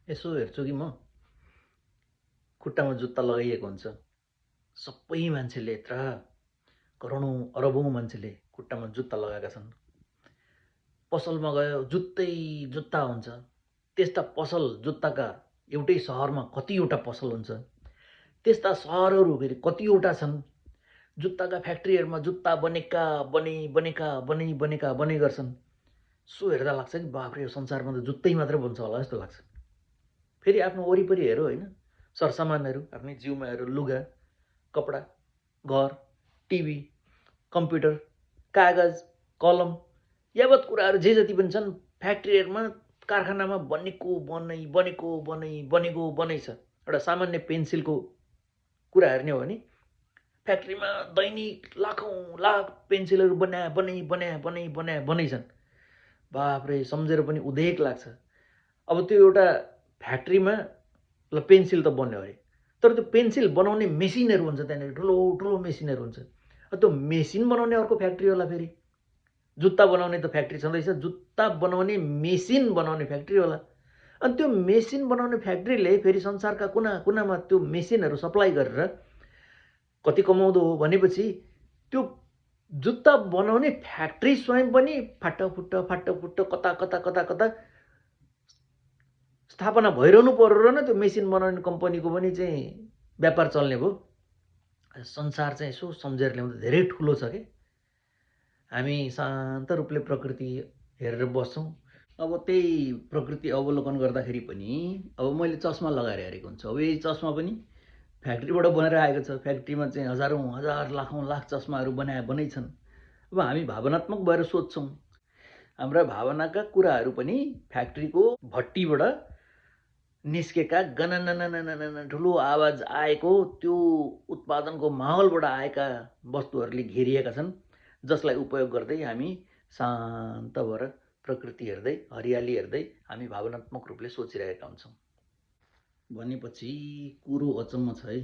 यसो हेर्छु कि म खुट्टामा जुत्ता लगाइएको हुन्छ। सबै मान्छेले यत्रा करोडौँ अरबौँ मान्छेले खुट्टामा जुत्ता लगाएका छन्। पसलमा गयो जुत्तै जुत्ता हुन्छ। त्यस्ता पसल जुत्ताका एउटै सहरमा कतिवटा पसल हुन्छ। त्यस्ता सहरहरू फेरि कतिवटा छन्। जुत्ताका फ्याक्ट्रीहरूमा जुत्ता बने गर्छन्। सो हेर्दा लाग्छ कि बाफ्रे यो संसारमा त जुत्तै मात्रै बन्छ होला जस्तो लाग्छ। फेरि आफ्नो वरिपरि हेरौँ होइन, सरसामानहरू आफ्नै जिउमा हेरौँ, लुगा, कपडा, घर, टिभी, कम्प्युटर, कागज, कलम यावत कुराहरू जे जति पनि छन् फ्याक्ट्रीहरूमा कारखानामा बनेको बनै छ। एउटा सामान्य पेन्सिलको कुरा हेर्ने हो भने फ्याक्ट्रीमा दैनिक लाखौँ लाख पेन्सिलहरू बनै छन्। बाफ्रे सम्झेर पनि उदेक लाग्छ। अब त्यो एउटा फ्याक्ट्रीमा ल पेन्सिल त बन्यो अरे, तर त्यो पेन्सिल बनाउने मेसिनहरू हुन्छ, त्यहाँनिर ठुलो ठुलो मेसिनहरू हुन्छ। त्यो मेसिन बनाउने अर्को फ्याक्ट्री होला, फेरि जुत्ता बनाउने त फ्याक्ट्री छँदैछ, जुत्ता बनाउने मेसिन बनाउने फ्याक्ट्री होला। अनि त्यो मेसिन बनाउने फ्याक्ट्रीले फेरि संसारका कुना कुनामा त्यो मेसिनहरू सप्लाई गरेर कति कमाउँदो हो भनेपछि त्यो जुत्ता बनाउने फ्याक्ट्री स्वयं पनि फाटफुट्ट कता स्थापना भइरहनु पर्यो र न त्यो मेसिन बनाउने कम्पनीको पनि चाहिँ व्यापार चल्ने भयो। संसार चाहिँ यसो सम्झेर ल्याउँदा धेरै ठुलो छ के। हामी शान्त रूपले प्रकृति हेरेर बस्छौँ। अब त्यही प्रकृति अवलोकन गर्दाखेरि पनि अब मैले चस्मा लगाएर हेरेको हुन्छु। अब यही चस्मा पनि फ्याक्ट्रीबाट बनेर आएको छ। फ्याक्ट्रीमा चाहिँ हजारौँ हजार लाखौँ लाख चस्माहरू बनै छन्। अब हामी भावनात्मक भएर सोध्छौँ। हाम्रा भावनाका कुराहरू पनि फ्याक्ट्रीको भट्टीबाट निस्केका गनननननन ठुलो आवाज आएको त्यो उत्पादनको माहौलबाट आएका वस्तुहरूले घेरिएका छन्, जसलाई उपयोग गर्दै हामी शान्त भएर प्रकृति हेर्दै हरियाली हेर्दै हामी भावनात्मक रूपले सोचिरहेका हुन्छौँ। भनेपछि कुरो अचम्म छ है।